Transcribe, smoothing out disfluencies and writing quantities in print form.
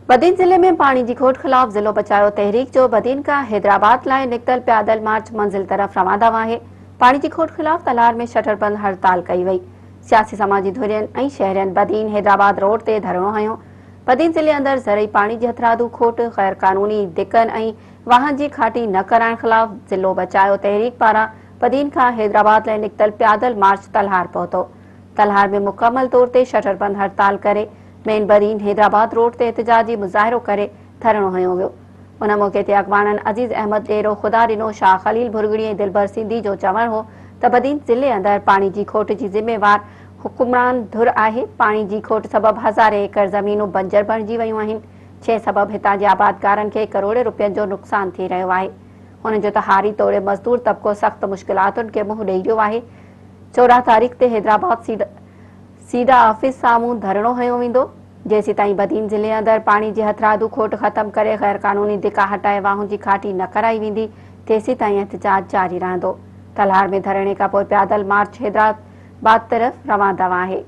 بدين ضلعي ۾ پاڻي جي کوٽ خلاف ضلعو بچايو تحريڪ جو بدين کان حيدرآباد لاء نڪتل پيادل مارچ منزل طرف روان دوان آهي. پاڻي جي کوٽ خلاف تلهار ۾ شٽر بند هڙتال ڪئي وئي. سياسي سماجي ڌرين ۽ شهرين بدين حيدرآباد روڊ تي ڌرڻو هنيو. بدين ضلعي اندر زرعي پاڻي جي هٿرادو کوٽ، غير قانوني دڪن ۽ واهن جي کاٽي نه ڪرائڻ خلاف ضلعو بچايو تحريڪ پاران بدين کان حيدرآباد لاء نڪتل پيادل مارچ تلهار پهتو. تلهار ۾ مڪمل طور تي شٽر بند هڙتال ڪري مين بدين حيدرآباد روڊ تي احتجاجي مظاهرو ڪري ڌرڻو هنيو ويو. ان موقعي تي اڳواڻن عزيز احمد ڏيرو، خدا ڏنو شاهه، خليل ڀرڳڙي ۽ دلبر سنڌي جو چوڻ هو ته بدين ضلعي اندر پاڻي جي کوٽ جي ذميوار حڪمران ڌر آهي، پاڻي جي کوٽ سبب هزارين ايڪڙ زمينون بنجر بڻجي ويون آهن، جنهن سبب هتان جي آبادگارن کي ڪروڙين روپين جو نقصان ٿي رهيو آهي. هنن جو ته هاري توڙي مزدور طبقو سخت مشڪلاتن کي منهن ڏئي رهيو آهي. 14 تاريخ تي حيدرآباد سيڊا آفيس سامهون ڌرڻو هنيو ويندو، جيسيتائين بدين ضلعي اندر پاڻي جي هٿرادو کوٽ ختم ڪري غيرقانوني ڌڪا هٽائي واهن جي کاٽي نه ڪرائي ويندي، تيسيتائين احتجاج جاري رهندو. تلهار ۾ ڌرڻي کانپوء پيادل مارچ حيدرآباد طرف روان دوان آهي.